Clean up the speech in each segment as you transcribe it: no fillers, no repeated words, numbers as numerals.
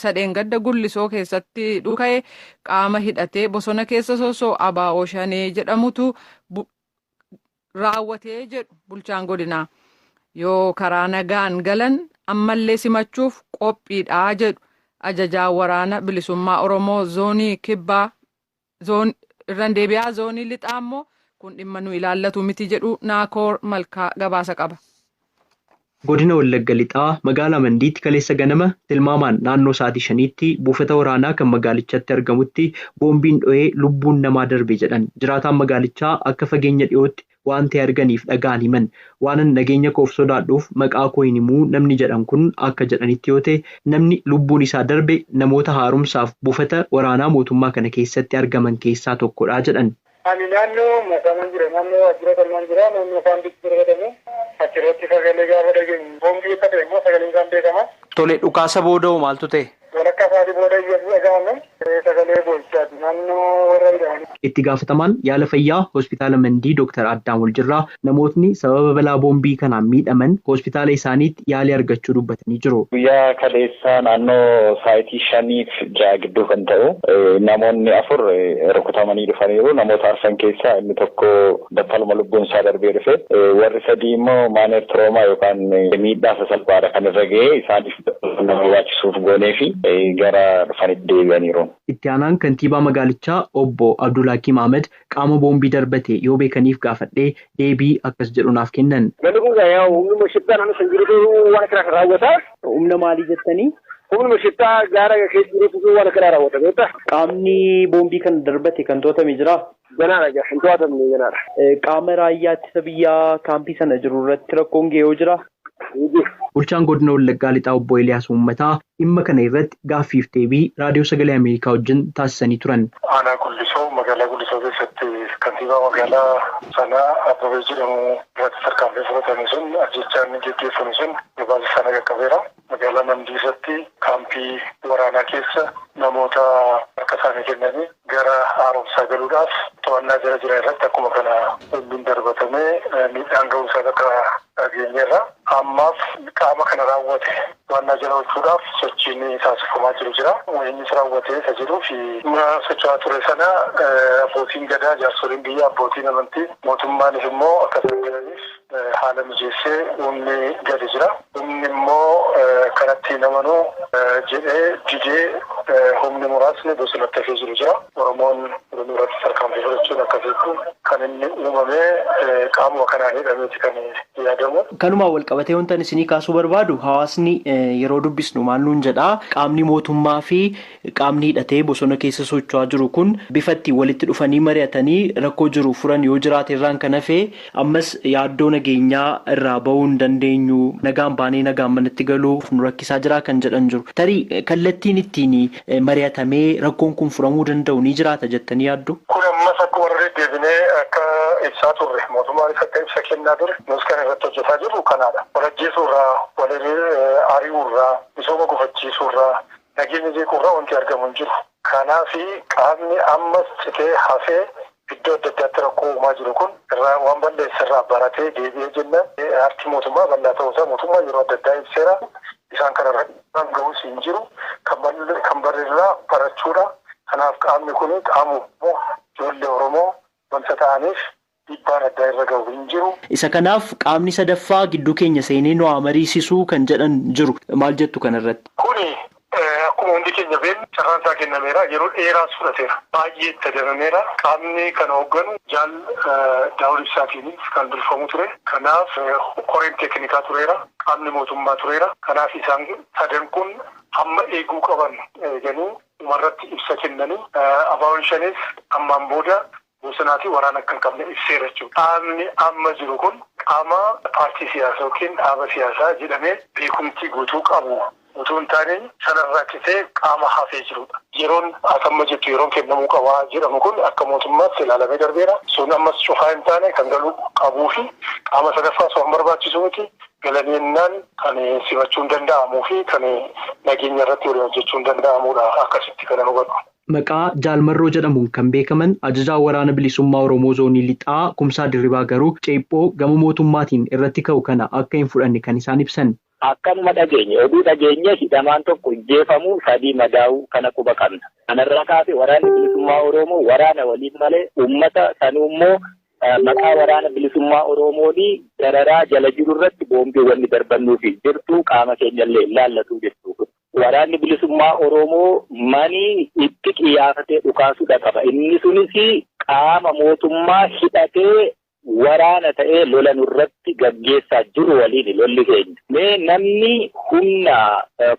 Sadeen gadda Gullisoo keessatti dhuka'e qaama hidhatee bosona keessa sosso'u ABO Shanee jedhamutu raawwatee jedhu bulchaan godinaa. Yoo karaa nagaan galan ammallee simachuuf qophiidhaa jedhu ajajaan waraana bilisummaa Oromoo zoonii kibbaa irraan deebi'aa zoonii lixaa immoo kun dhimma nu ilaallatu miti jedhu Naakoor Malkaa gabaasa qaba. Godina Wallagga Lixaa magaalaa Mandiitti kaleessa ganama tilmaamaan naannoo sa'aatii 5tti buufata waraanaa kan magaalichatti argamutti boombiin dho'ee lubbuun namaa darbe jedhan jiraataan magaalichaa akka fageenya dhiyootti waan ta'e arganiif dhaga'an himan. Waanan nageenya koof sodaadhuuf maqaa koo hin himuu namni jedhan kun akka jedhanitti yoo ta'e namni lubbuun isaa darbe namoota haaromsaaf buufata waraanaa mootummaa kana keessatti argaman keessaa tokkodha jedhan. Ani naannoo Masaamaan jira, naannoo waajjira kanaan jira, naannoo Faanditti jedhamu achirratti sagalee gaafa dhageenyu boombii akka ta'e immoo sagaleen isaan beekama. Tole, dhukaasa booda hoo maaltu ta'e? Walakkaa isaatii booda iyyatu dhaga'ame sagalee boo'ichaati naannoo warra hidhamanii. Itti gaafatamaan yaala fayyaa hospitaala Mandii Dooktar Addaam Waljirraa namootni sababa balaa boombii kanaan miidhaman hospitaala isaaniitti yaalii argachuu dubbatanii jiru. Guyyaa kaleessaa naannoo sa'aatii 5 fi 6 gidduu kan ta'u namoonni afur rukutamanii dhufaniiru. Namoota arfan keessaa inni tokko battaluma lubbuun isaa darbee dhufe. Warri sadii immoo minor trauma yookaan miidhaa sasalphaadha kan irra ga'e isaaniif nama barbaachisuuf goonee fi gara dhufanitti deebi'aniiru. Itti aanaan kantiibaa magaalichaa obbo Abdulhakiim Ahmed qaama boombii darbate yoo beekaniif gaafadhee deebii akkas jedhu naaf kennan. Namni kun humnuma shiftaa naannoo san jirutu waan akkanaa kan raawwata. Humna maalii jettanii? Humnuma shiftaa gaara keessa jirutu waan akkanaa raawwata beektaa? Qaamni boombii kana darbate kan to'atame jiraa? Ganaadha, hin to'atamne ganaadha. Qaama raayyaa ittisa biyyaa kaampii sana jiru irratti rakkoon ga'ee yoo jira? Bulchaan godina Wallaggaa Lixaa obbo Eeliyaas Uummataa dhimma kana irratti gaaffiif deebii Raadiyoo Sagalee Ameerikaa wajjin taasisanii turan. Aanaa Gullisoo, magaalaa Gullisoo keessatti kantiibaa magaalaa sanaa Abbabee jedhamu irratti tarkaanfii fudhatame sun, ajjechaan inni geggeeffame sun gabaasa sana qaqqabeera. Magaalaa Mandii irratti kaampii waraanaa keessa namoota harka isaanii kennanii gara haaromsaa galuudhaaf to'annaa jala jiran irratti akkuma kana boombiin darbatamee miidhaan ga'uusaa akka dhageenyeerra. Ammaaf qaama kana raawwate to'annaa jala oolchuudhaaf sochiin taasifamaa jiru jira. Innis raawwatee isa jedhuu fi socho'aa ture sana abbootiin gadaa, jaarsoliin biyyaa, abbootiin amantii, mootummaanis immoo akka isaan galaniif haala mijeessee humni gadi jira. Humni immoo kanatti namanuu jedhee didee humni muraasni bosonatti hafee jiru jira. Oromoon Oromoo irratti tarkaanfii fudhachuun akkasitti kan inni uumamee qaamuma kanaan hidhameeti kan yaadamu. Kanumaan wal qabatee wantan isinii kaasuu barbaadu, hawaasni yeroo dubbisnu maal nuun jedhaa, qaamni mootummaa fi qaamni hidhatee bosona keessa socho'aa jiru kun bifa ittiin walitti dhufanii mari'atanii rakkoo jiru furan yoo jiraate irraan kan hafe ammas yaaddoo nageenyaa irraa bahuu hin dandeenyu, nagaan baanee nagaan manatti galuuf nu rakkisaa jira kan jedhan jiru. Tarii kallattiin ittiin mari'atamee rakkoon kun furamuu danda'u ni jiraata jettanii yaaddu? Kun ammas akka warra deddeebinee akka ibsaa turre, mootummaanis akka ibsa kennaa ture, nus kan irratti hojjetaa jirru kanaadha. Wal ajjeesuurraa, wal ari'uurraa, misooma gufachiisuurraa, nageenya jeequurraa wanti argamu hin jiru. Kanaafi qaamni ammas citee hafee iddoo adda addaatti rakkoo uumaa jiru kun irraa waan balleessa irraa baratee deebi'ee jennaan harki mootummaa bal'aa ta'uusaa mootummaa yeroo adda addaa ibseera. Isaan kana irratti ga'uus hin jiru. Kan barreerraa barachuudha. Kanaaf qaamni kun qaama ijoollee Oromoo wanta ta'aniif dhiibbaan addaa irra ga'u hin jiru. Isa kanaaf qaamni sadaffaa gidduu keenya seenee nu haa mariisisuu kan jedhan jiru. Maal jettu kanarratti? Kuni akkuma hundi keenya beeknu carraan isaa kennameera. Yeroo dheeraas fudhateera. Baay'ee itti adeemameera. Qaamni kana hoogganu jaal Daawud Ibsaatiin kan durfamu ture. Kanaaf koreen teeknikaa tureera. Qaamni mootummaa tureera. Kanaaf isaan sadan kun hamma eeguu qaban eeganii dhumarratti ibsa kennanii ABO'n Shanees ammaan booda bosonaa fi waraana akka hin qabne ibseera jechuudha. Qaamni amma jiru kun qaama paartii siyaasaa yookiin dhaaba siyaasaa jedhamee beekumtii guutuu qabu utuu hin taane sanarraa citee qaama hafee jirudha. Yeroon asamma jettu yeroon kennamuu qabaa jedhamu kun akka mootummaatti ilaalamee darbeera. Sun ammas cufaa hin taane kan galuu qabuu fi qaama sadaffaa osoo hin barbaachisu miti. Galaniinnaan kan simachuun danda'amuu fi kan nageenya irratti waliin hojjechuun danda'amudha akkasitti kan hubadhu. Maqaa Jaalmarroo jedhamuun kan beekaman ajajaa waraana bilisummaa Oromoo zoonii lixaa Kumsaa Dirribaa garuu ceephoo gama mootummaatiin irratti ka'u kana akka hin fudhanne kan isaan ibsan. Akkanuma dhageenye oduu dhageenye hidhamaan tokko ajjeefamuu sadii madaa'uu kana quba qabna. Kanarraa kaasee waraanni bilisummaa Oromoo waraana waliin malee uummata sanuu immoo maqaa waraana bilisummaa Oromoonii dararaa jala jiru irratti boombiiwwan darbannuufi jirtu qaama keenyallee ilaallatu jechuudha. Waraanni bilisummaa Oromoo manii itti xiyyeeffatee dhukaasuudha qaba. Inni sunis qaama mootummaa hidhatee waraana ta'ee lola nurratti gaggeessaa jiru waliin lolli keenya. Mee namni humna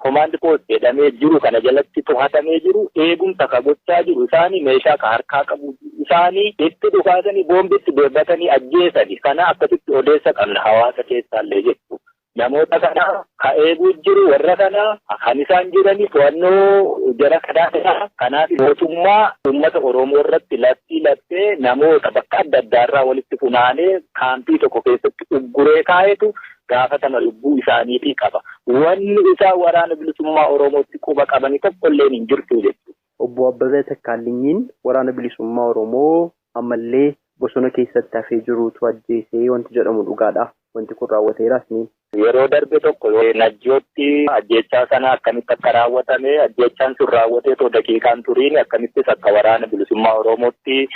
komaand poost jedhamee jiru kana jalatti to'atamee jiru eegumsa ka gochaa jiru isaanii meeshaa ka harkaa qabu isaanii itti dhukaasanii boombitti darbatanii ajjeesani. Kana akkasitti odeessa qabna hawaasa keessaallee jechuudha. Namoota kana ka eeguu jiru warra kana kan isaan jiranii to'annoo jara kanaa kanaaf mootummaa uummata Oromoo irratti labsii labsee namoota bakka adda addaarraa walitti funaanee kaampii tokko keessatti ugguree kaa'etu gaafatama lubbuu isaaniitii qaba. Wanni isaa waraana bilisummaa Oromootti quba qabanii tokkolleen hin jirtu jechuudha. Obbo Abbabee Takkaalinyiin waraana bilisummaa Oromoo ammallee bosona keessatti hafee jirutu ajjeesee wanti jedhamu dhugaadha. Wanti kun raawwateeras ni. Yeroo darbe tokko Najjootti ajjeechaa sana akkamitti akka raawwatame ajjeechaan sun raawwatee too daqiiqaan turiin akkamittis akka waraana bilisummaa Oromootti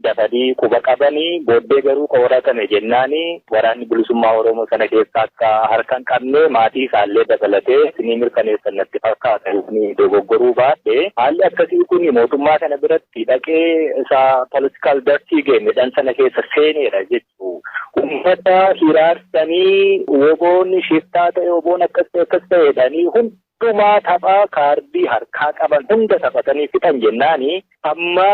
dafanii quba qabanii booddee garuu qoratame jennaani waraanni bilisummaa Oromoo sana keessa akka harka hin qabne maatii isaallee dabalatee isinii mirkaneessan natti fakkaata ni dogoggoruu baadhe haalli akkasii kun mootummaa kana biratti dhaqee isaa political dirty game dhan sana keessa seeneera jechuu. Uummata hiraarsanii woboonni shiftaa ta'e woboon akkas ta'e akkas ta'edhanii hundumaa taphaa kaardii harkaa qaban hunda taphatanii fixan jennaani amma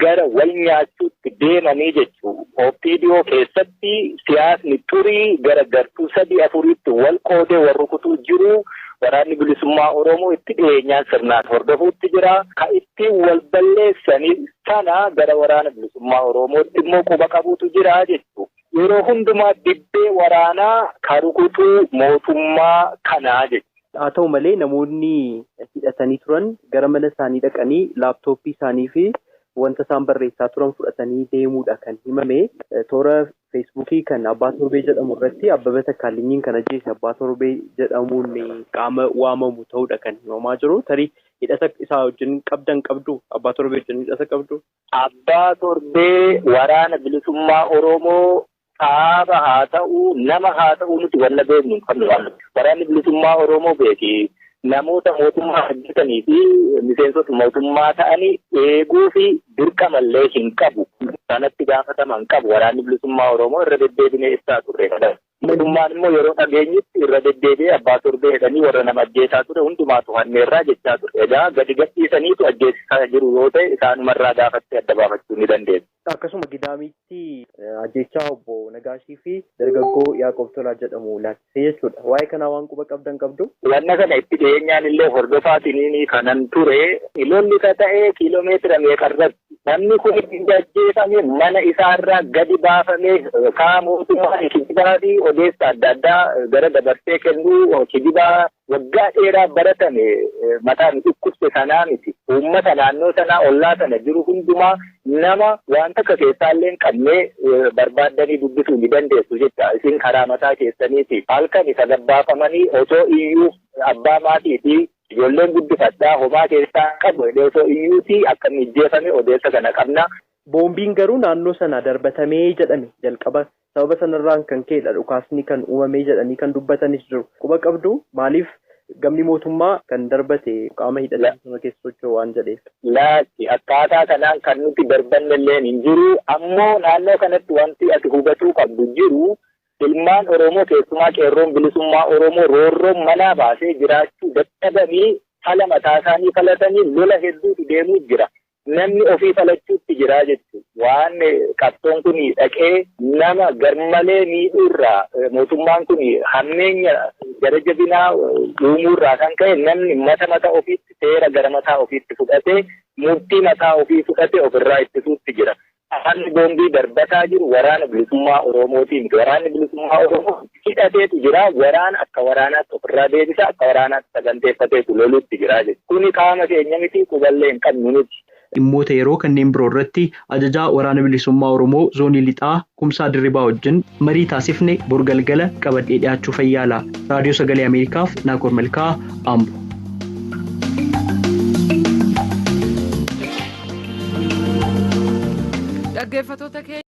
gara wal nyaachuutti deemanii jechuu. OPDO keessatti siyaasni turii gara gartuu 3-4tti wal qoodee wal rukutuu jiru. Waraanni bilisummaa Oromoo itti dhiyeenyaan sirnaan hordofuutti jira. Ka ittiin wal balleessanii sana gara waraana bilisummaa Oromootti immoo quba qabuutu jira jechuu. Yeroo hundumaa dibbee waraanaa ka rukutuu mootummaa kanaa jechuudha. Haa ta'u malee namoonni hidhatanii turan gara mana isaanii dhaqanii laaptooppii isaanii fi wanta isaan barreessaa turan fudhatanii deemuudha kan himame. Toora Feesbuukii kan Abbaa Torbee jedhamu irratti Abbabee Takkaalinyiin kan ajjeese Abbaa Torbee jedhamuun qaama waamamu ta'uudha kan himamaa jiru. Tarii hidhata isaa wajjin qabdan qabdu? Abbaa Torbee wajjin hidhata qabdu? Abbaa Torbee waraana bilisummaa Oromoo dhaaba haa ta'u nama haa ta'u nuti wanna beeknu hin qabnu. Waraanni bilisummaa Oromoo beeki namoota mootummaa hojjetanii fi miseensota mootummaa ta'anii eeguu fi dirqamallee hin qabu. Kanatti gaafatama hin qabu. Waraanni bilisummaa Oromoo irra deddeebinee ibsaa turre. Mootummaan immoo yeroo dhageenyitti irra deddeebi'ee Abbaa Torbee jedhanii warra nama ajjeesaa ture hundumaa to'anneerraa jechaa ture. Egaa gadi gadhiisaniitu ajjeesisaa jiru yoo ta'e isaanumarraa gaafattee adda baafachuu ni dandeessu. Akkasuma Gidaamitti ajjeechaa obbo Nagaashii fi dargaggoo Yaaqoob Tolaa jedhamu laaffisee jechuudha. Waa'ee kanaa waan quba qabdan qabdu? Wanna kana itti dhiyeenyaan illee hordofaatiin kanan ture. Lolli ka ta'ee kiiloomeetira meeqarratti namni kun ajjeefame mana isaarraa gadi baafame kaa mootummaa kijibaa fi odeessa adda addaa gara dabarsee kennuu kijibaa waggaa dheeraa baratame mataan dhukkubse sanaa miti. Uummata naannoo sanaa ollaa sana jiru hundumaa nama waan takka keessaallee hin qabne barbaaddanii dubbisuu ni dandeessu jecha isin karaa mataa keessaniiti. Halkan isa gabbaafamanii osoo iyyuu abbaa maatii fi ijoolleen guddifadhaa homaa keessaa qabu osoo iyyuuti akka mijjeefame odeessa kana qabna. Boombiin garuu naannoo sana darbatamee jedhame jalqaba sababa sanarraan kan ka'edha dhukaasni kan uumamee jedhanii kan dubbatanis jiru. Quba qabdu maaliif gamni mootummaa kan darbate qaama hidhatee sana keessa socho'u waan jedheef. Laatti akkaataa kanaan kan nuti darbanne illee hin jiru. Ammoo naannoo kanatti wanti ati hubatuu qabdu jiru ilmaan Oromoo keessumaa qeerroon bilisummaa Oromoo roorroon manaa baasee jiraachuu dadhabanii fala mataa isaanii falatanii lola hedduutu deemuu jira. Namni ofii falachuutti jira jechuudha. Waan qabsoon kun dhaqee nama garmalee miidhuurraa mootummaan kun hammeenya gara jabinaa uumuurraa kan ka'e namni mata mata ofiitti seera gara mataa ofiitti fudhatee murtii mataa ofii fudhatee ofirraa ittisuutti jira. Waraanni boombii darbataa jiru waraana bilisummaa Oromootiin miti. Waraanni bilisummaa Oromoo hidhateetu jira. Waraana akka waraanaatti ofirraa deebisa, akka waraanaatti saganteeffateetu lolutti jira jechuudha. Kuni qaama keenya miti, quballee hin qabnu miti. Dhimmoota yeroo kanneen biroo irratti ajajaa waraana bilisummaa Oromoo zoonii lixaa Kumsaa Dirribaa wajjin marii taasifne bor galgala qabadhee dhiyaachuu fayyaala. Raadiyoo Sagalee Ameerikaaf Naakoor Malkaa Ambo. Dhaggeeffattoota keenya.